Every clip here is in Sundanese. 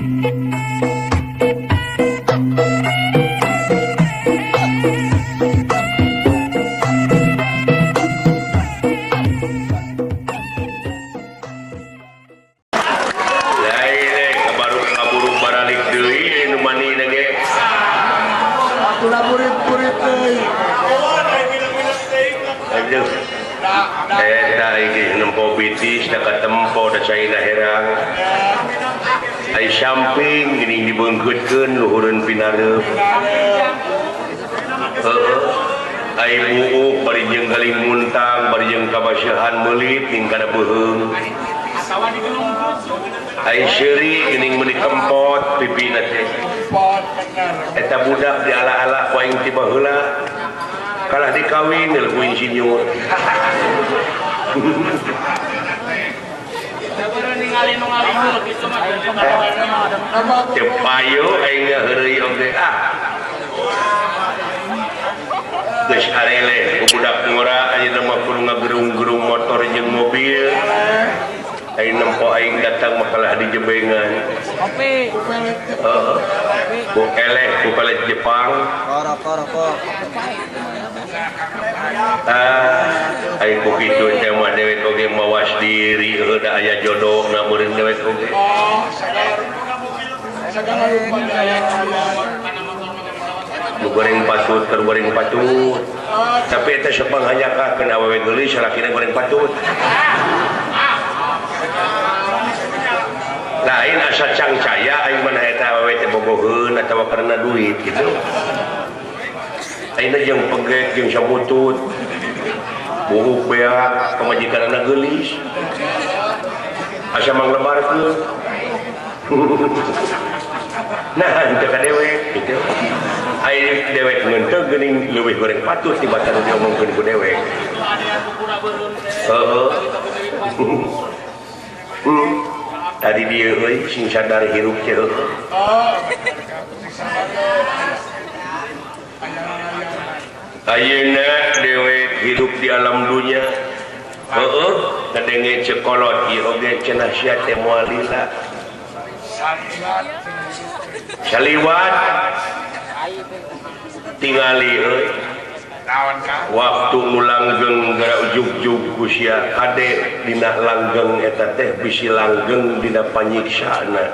Lain kabaru kaburu baralik deui nu manina ge. Atuh burit-burit deui. Aduh. Eta iki nempo bitis da katempo da caina herang. Ai samping geuning dibeungkeutkeun luhureun pinareup. Heeh. Ai buuk bari jeung kalimuntang bari jeung kabaseuhan meulit ning kana beuheung. Ai seuri geuning meuni kempot pipina teh. Eta budak di ala-ala ku aing ti baheula. Kalah dikawin deui ku insinyur. Teu payu aing heureuy oge ah. Geus areleh ku budak ngora ayeuna mah kudu ngagerung-gerung motor jeung mobil. Aing nempo aing datang makalah di jebengan. Kopi. Heeh. Ku eleh ku pelet Jepang. Rokok. Ah, aing ku kitu teh mah dewek oge mawas diri heuh da aya jodohna meureun dewek oge. Oh, sagala rupa aya. Nu goreng patut keur goreng patut. Tapi eta sok panghanyakakeun awewe geulis salakina goreng patut. Lain asa cangcaya aing mah eta awewe teh bogoheun atawa karena duit gitu. Ayeuna jeung pegek jeung samutut. Buuk beak pamajikanna geulis. Asa manglebarkeun. Nah, henteu ka dewek gitu. Aing dewek ngeunteung geuning leuwih goreng patut tibatan diomongkeun ku dewek. Heeh. Tadi dia euy sing sadar hirup teh heuh. Ayeuna dewek hidup di alam dunya. Heueuh, kadenge cekolot ieu oge cenah sia teh moal lila. Saliwat tingali euy. Waktu nu langgeng gara ujug-jug ku sia kade dina langgeng eta teh bisi langgeng dina panyiksana.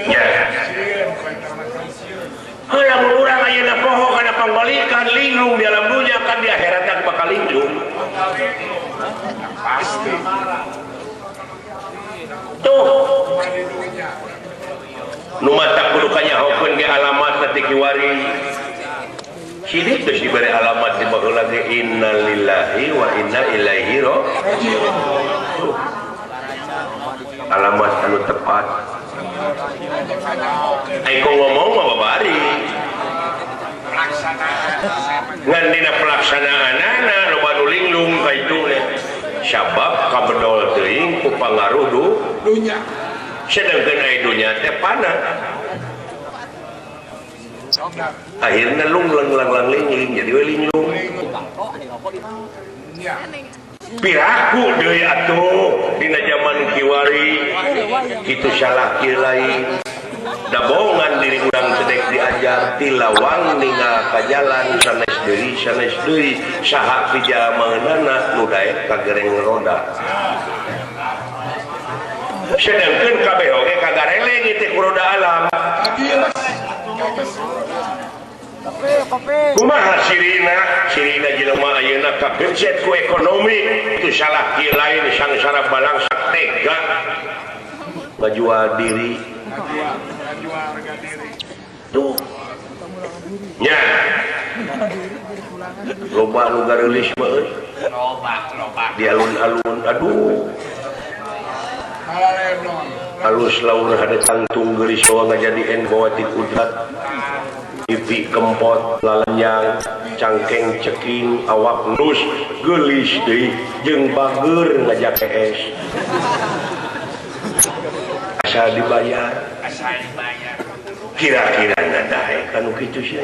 Ya. Heuh lamun urang ayeuna poho kana pangbalikan linglung di alam dunya kan di akhirat bakal linglung. Pasti. Tuh. Nu matak kudu kanyahokeun ge alamat teh kiwari. Sidik geus dibere alamat di baheula ge innalillahi wa inna ilaihi raji'un. Alamat anu tepat. Aing ngomong mah babari. Ngan dina pelaksanaanana loba nu linglung ka itu sabab kabedol teuing ku pangaruh dunya. Sedangkan aya dunya teh panah. Akhirna lungleng langlang lingling jadi we linglung. Piraku deui atuh dina jaman kiwari kitu salah kieu lain. Dabongan diri urang cedek diajar tilawang ninggal ka jalan sanes deui saha pijamaeunana nu daek kagereng roda. Sedangkan kabeh oge kagareleng ieu teh ku roda alam. Kumaha sirina? Sirina jelema ayeuna kagencet ku ekonomi itu salah kieu lain sangsara balangsak tega ngajual diri. Tuh. Nya. Loba nu gareulis mah euy. Loba. Di alun-alun aduh. Halus laur hade tangtung geulis bawa ngajadien bawa ti kudrat. Pipi kempot lalenyang cangkeng ceking awak nus geulis deui jeung bageur ngajak kees. Asal dibayar. Kira-kira nadae kanu kitu sia.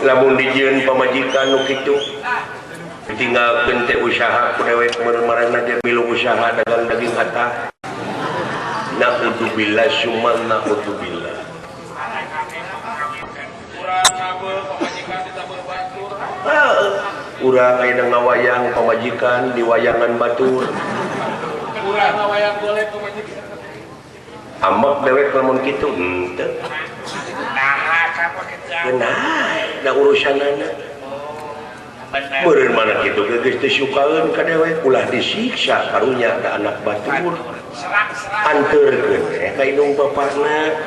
Lamun dijieun pamajikan nu kitu Ditinggalkeun teh usaha ku dewek meureun marana dia milu usaha dagang daging atah. Naudzubillah summa naudzubillah. Urang ayeuna ngawayang pamajikan di wayangan batur. Urang ngawayang golek pamajikan. Ambek dewek lamun kitu henteu. Naha ka pake nah, da urusanana. Meureun mana kitu geus teu sukaeun ka dewek ulah disiksa karunya da anak batur. Anterkeun teh ka indung bapana.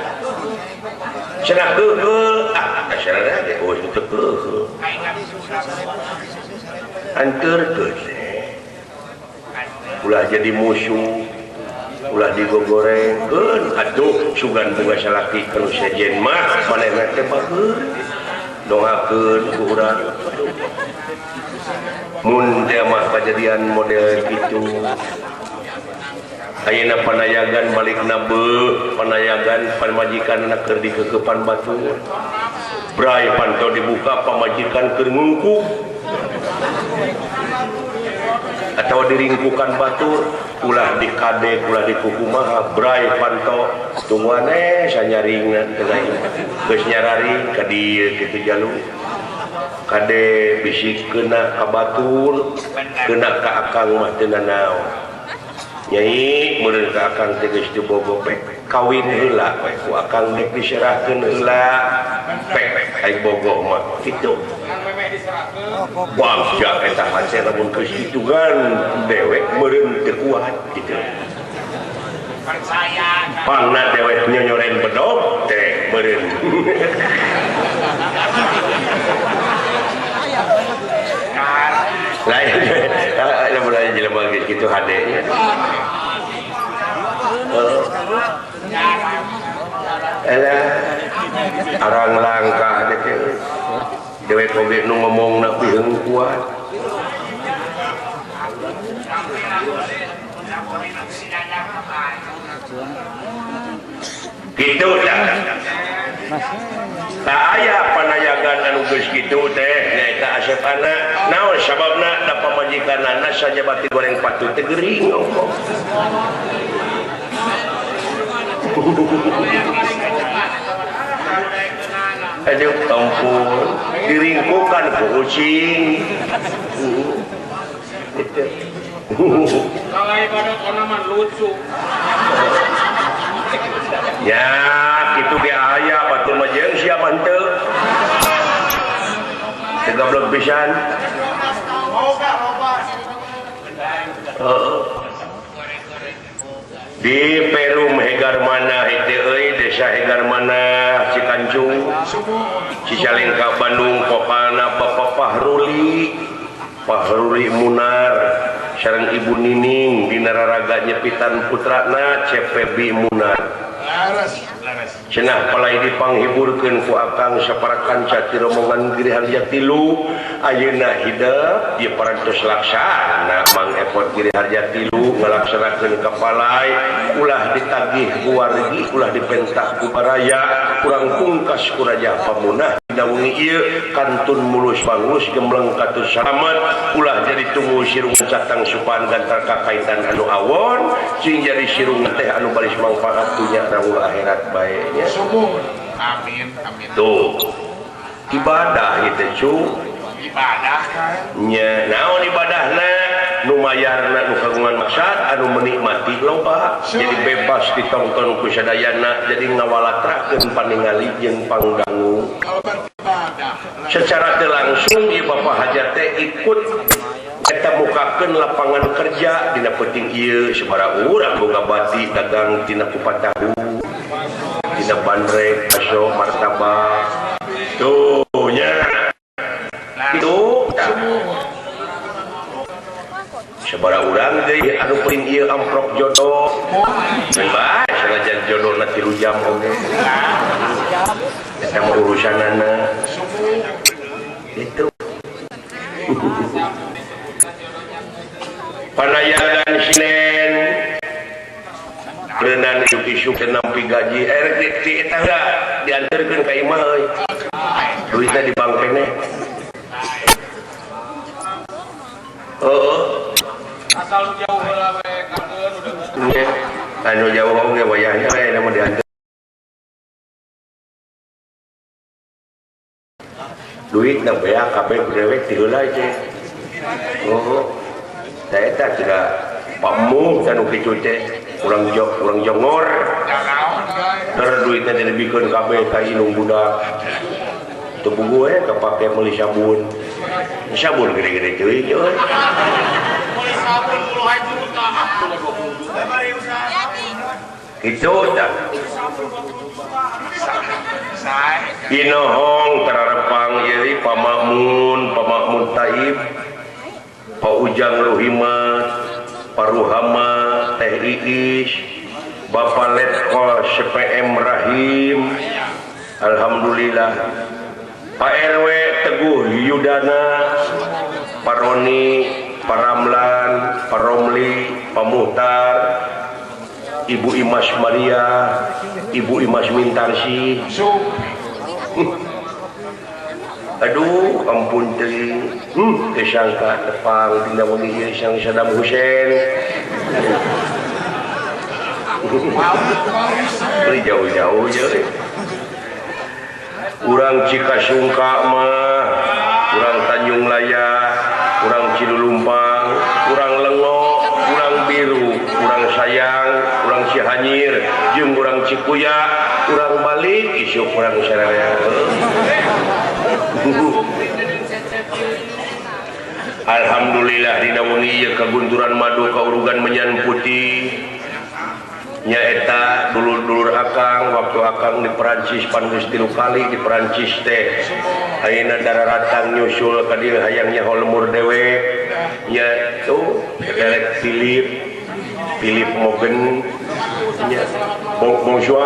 Cenah keukeuh, ah dasarna ge oh teu keukeuh. Anterkeun teh. Ulah jadi musuh. Ulah digogorengkeun atuh sugan boga salaki ka nu sejen mah manehna teh bager doakeun ku urang mun teh mah kajadian model kitu ayeuna panayagan balikna beuh panayagan pamajikanna keur dikeukeupan batur bray panto dibuka pamajikan keur ngungkuk atau diringkukan batur ulah dikadek ulah dikukumaha bray panto tungguan sanyaringan tengah geus nyararing ka dieu kitu jalu kade bisi kena ka batur kena ka akang mah teu nanaon nyai meureun ka akang teh geus teu bogo pek kawin heula we ku akang dek diserahkeun heula pek ai bogo mah kitu. Bangsa eta hate lamun geus kitu kan dewek meureun teu kuat kitu. Percaya pangna dewek nyonyoren bedog teh meureun. Lain lamun aya jelema geus kitu hade nya. Heeh. Arang langka teh. Dewek oge nu ngomongna piheung kuat. Kitu tah. Tak aya panayagan anu geus kitu teh nyaeta asepana. Naon sababna da pamajikanana sajabati goreng patut teh gering ongkoh. Aduh ampun, diringkukan ku kucing. Kalau ibadah onaman lucu. Ya, kitu ge aya batur mah jeung sia mah henteu. Teu goblok pisan. Heeh. Di Perum Hegarmana henteu euy, Desa Hegarmana Cikancung, Cicalengka Bandung, Popana Bapak Fahruli, Fahruli Munar sareng Ibu Nining dina raraga nyepitan putrana CPB Munar. Cenah palai dipanghiburkeun ku akang sapara kanca ti rombongan Giri Harja Tilu ayeuna hidep ieu parantos laksana Mang Epot Giri Harja Tilu ngalaksanakeun kapalai ulah ditagih ku wargi ulah dipentak ku baraya kurang pungkas ku Raja Pamunah dina wengi ieu kantun mulus pangus gembleng katus salamet ulah jadi tunggu sirung catang supan gantar kakaitan anu awon sing jadi sirung teh anu baris mangfaat dunya rawuh akhirat bae nya. Amin amin. Tuh ibadah itu cu ibadah kan nya naon ibadahna nu mayarna nu kagungan maksad anu menikmati loba jadi bebas ditonton ku sadayana jadi ngawalatrakeun paningali jeung pangdangu secara teu langsung ieu Bapak Hajat teh ikut eta mukakeun lapangan kerja dina penting ieu sabaraha urang boga bati dagang tina kupat tahu tina bandrek baso martabak tuh nya itu sabaraha urang deui anu penting ieu amplop jodoh bebas sanajan jodohna 3 jam oge eta mah urusanana itu. Panayagan Sinen Renan isuk-isuk nampi gaji rek di eta heula dianterkeun ka imah euy duitna di bank keneh. Heeh. Asal jauh heula we kakeun udah. Anu jauh oge wayahna we na mah diantar. Duit na beak kabeh dewek ti heula teh. Heeh. Da eta tidak pamuh anu kitu teh urang jog urang jongor. Ter duitna teh dibikeun kabeh ka indung budak. Teu puguh we kapake meuli sabun. Sabun gede-gede teuing euy. Meuli sabun puluhan juta. Kitu tah. Inohong tararepang ieu Pak Makmun, Pak Makmun Taib, Pak Ujang Ruhima, Pak Ruhama, Teh Iis, Bapak Letkol CPM Rahim. Alhamdulillah. Pak RW Teguh Yudana, Pak Roni, Pak Ramlan, Pak Romli, Pak Muhtar, Ibu Imas Maria, Ibu Imas Mintarsi. Aduh, ampun teuing. Kesangka tepang dina wengi ieu sang Saddam Hussein. Beli jauh-jauh je. Urang Cikasungka mah, urang Tanjung Laya, urang Cilulumpang, urang Lengo, urang Biru, urang Sayang, urang Cihanyir, jeung urang Cikuya, urang balik isuk urang sararea. Alhamdulillah dina wengi ieu kagunturan madu kaurugan menyan putih. Nyaeta dulur-dulur akang waktu akang di Perancis pan geus 3 kali di Perancis teh ayeuna dararatang nyusul ka dieu hayang nyaho lemur dewek nya tuh derek Philip Philip Morgan nya bonjour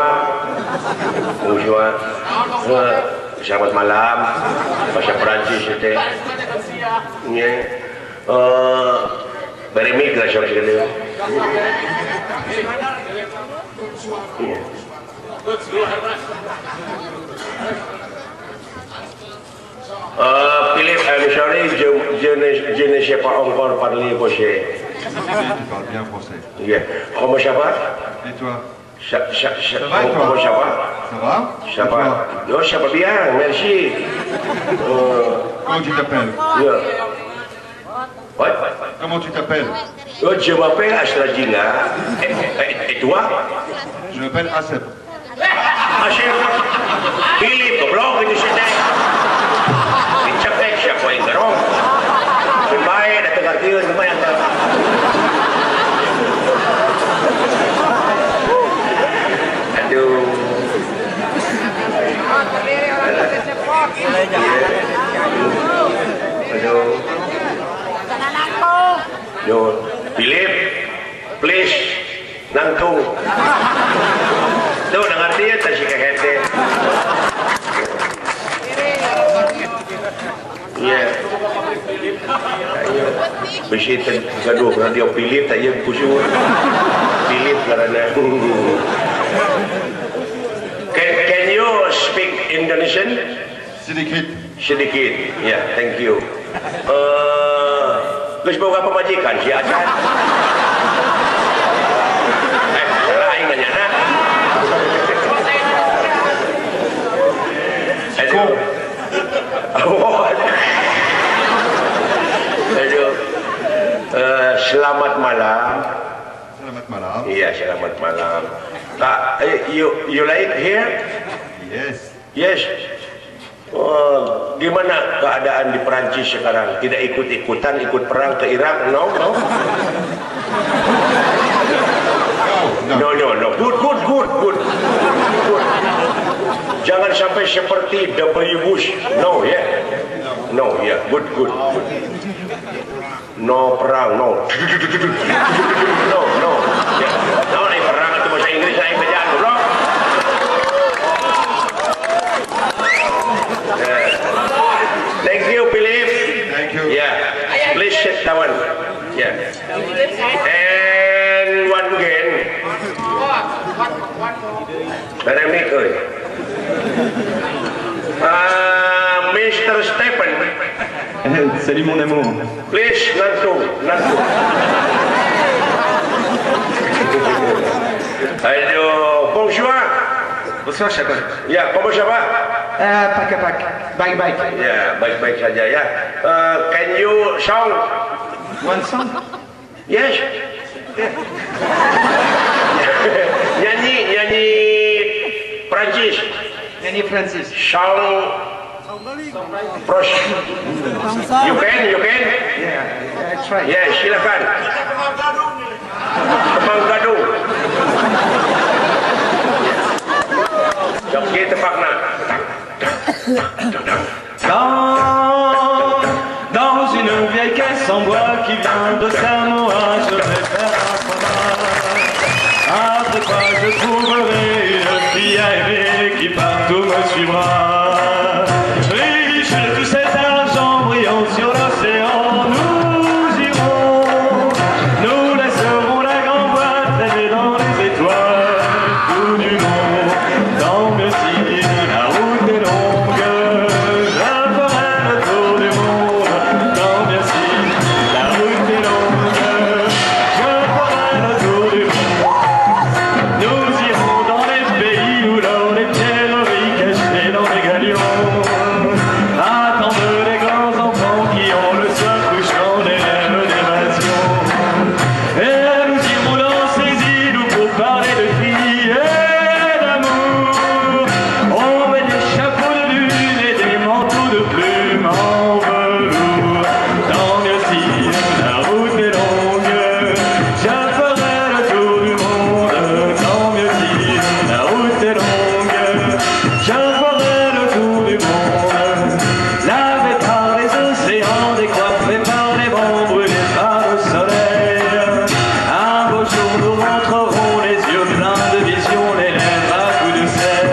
bonjour selamat malam bahasa Perancis teh nya bere migrasi sok segede. Philippe, I'm sorry, je ne sais pas encore parler français. Tu parles bien français. Yeah. Comment ça va? Et toi? Ça va, et toi? Comment ça va? Ça va? Ça va. Non, ça va bien, merci. Comment tu t'appelles? Yeah. What? Comment tu t'appelles? Je m'appelle Astra Jingga. Et toi? Je m'appelle Asep. Asep? Philip, goblok itu sih teh. Dicepek siapa yang gerong? Baik, datang kartieun lumayan teh. Aduh. Aduh. Yo, Philip, please, nangtung. Tuh, udah ngerti ya, tadi kehet deh. Iya. Bisi gaduh radio Philip, tadi kusur. Philip karena. Can you speak Indonesian? Sedikit. Sedikit, ya, yeah, thank you. Geus boga pamajikan si acan. Salah aing nanya na. Aduh. Aduh. Selamat malam. Selamat malam. Iya, selamat malam. Pak, you like here? Yes. Yes. Oh, gimana keadaan di Perancis sekarang? Tidak ikut-ikutan, ikut perang ke Irak? No, no. No, no, no. Good, good, good, good. Good. Jangan sampai seperti W. Bush. No, ya. Yeah. No, ya. Yeah. Good, good, good. No perang, no. No, no. Yeah. No, ini perang itu bahasa Inggris saya bejaan, bro. Thank you, Philip. Thank you. Yeah. Please sit down. Yeah. And one again. Mr. Stephen. Salut mon amour. Please, langsung, langsung. Aduh, bonjour. Bonsoir Chakon. Ya, comment ça va? Pak pak, baik-baik. Ya, baik-baik saja ya. Can you song? One song? Yes. Yeah. Nyanyi, nyanyi Prancis. Nyanyi Prancis. Song. Pros. You can, you can. Yeah, I try. Yeah, silakan. Kembang gadung. Joki tepakna. Dans une vieille caisse en bois qui vient de Samoa, je vais faire un fromage. Après quoi je trouverai une fille à aimer qui partout me suivra. Riche de tout cet argent brillant sur l'océan, nous irons. Nous laisserons la grande voile traîner dans les étoiles tout du long. Tant mieux si la route est longue, je ferai le tour du monde. Tant mieux si la route est longue, je ferai le tour du monde. Nous irons dans les pays où l'or, les pierreries cachées dans les galions. Attendent les grands enfants qui ont le soir couchant des rêves d'évasion. Et nous irons dans ces îles où pour parler de filles et d'amour, on met des chapeaux de lune et des manteaux de plumes en velours. Tant mieux si la route est longue, je ferai le tour du monde. Tant mieux si la route est longue, je ferai le tour du monde. Lavé par les océans, décoiffé par les vents, brûlé par le soleil. Un beau jour nous rentrerons les yeux pleins de visions, les lèvres à coups de sel.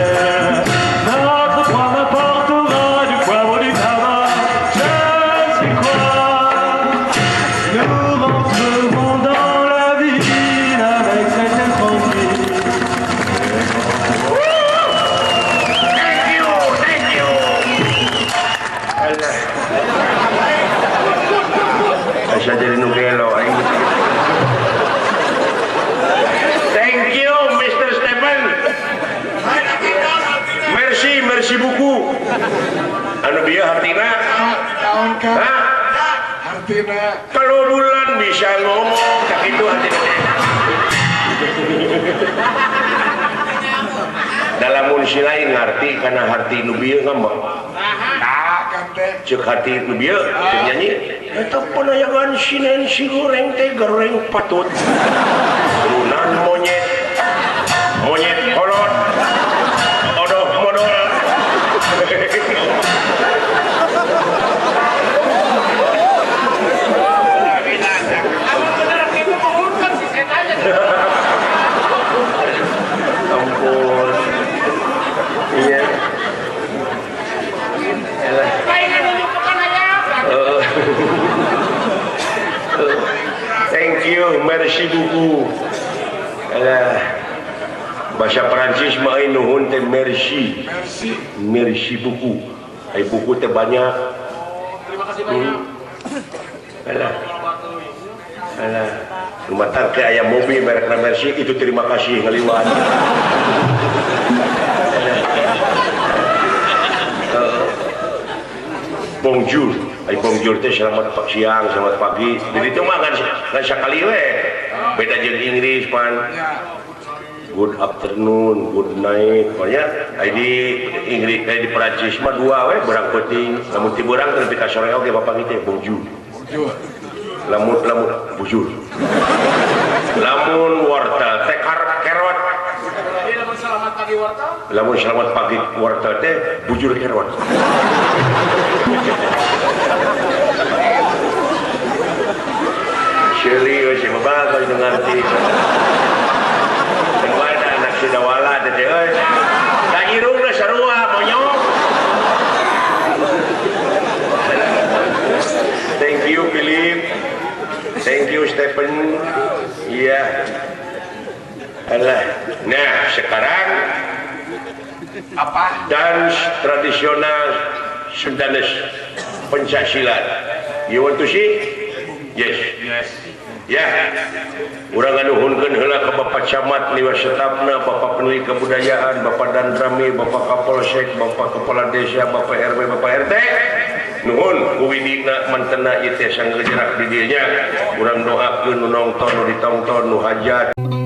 Notre poids m'apportera du poivre, du tabac, je ne sais quoi. Nous rentrerons dans la ville avec cette tranquille. Thank you, thank you. Alah. Asa jadi nu gelo aing. Thank you, Mr. Stephen. Merci, merci beaucoup. Anu bieu hartina? Hah? Hartina. Kalau bulan bisa ngomong, tak itu hartina. Dalam si lain ngarti karena harti nu bieu ngambek. Cek hati nu bieu cek nyanyi eta panayangan si Nancy goreng teh goreng patut. Turunan monyet. Monyet kolot. Odoh modol. Ampun. Iya. Thank you, merci beaucoup. Bahasa Perancis mah euy nuhun teh merci. Merci. Merci beaucoup. Ai buku teh banyak. Terima kasih banyak. Alah. Alah. Rumah tangga aya mobil merek Mercy itu terima kasih ngaliwat. Bonjour. Ai bonjour teh selamat siang, selamat pagi. Jadi itu mah ngan sakali we. Beda jeung Inggris pan. Good afternoon, good night. Pokoknya ai di Inggris kayak di Perancis mah dua we berang peuting. Lamun ti beurang teh nepi ka sore oge bapak teh bonjour. Bonjour. Lamun lamun bonjour. Lamun wortel teh kerot. Lamun selamat pagi wortel. Lamun selamat pagi wortel teh bujur kerot. Serius ya bapak kalau ngerti. Ada anak sidawala teh euy. Da irungna sarua monyong. Thank you Philip. Thank you Stephen. Iya. Alah. Nah, sekarang apa? Dance tradisional Sundanese. Pencak silat. You want to see? Yes. Yes. Ya. Urang nganuhunkeun heula ka Bapak Camat liwat setafna, Bapak Pendiri Kebudayaan, Bapak Danramil, Bapak Kapolsek, Bapak Kepala Desa, Bapak RW, Bapak RT. Nuhun ku widina mantena ieu teh sanggejerak di dieu nya. Urang doakeun nu nongton, nu ditongton, nu hajat.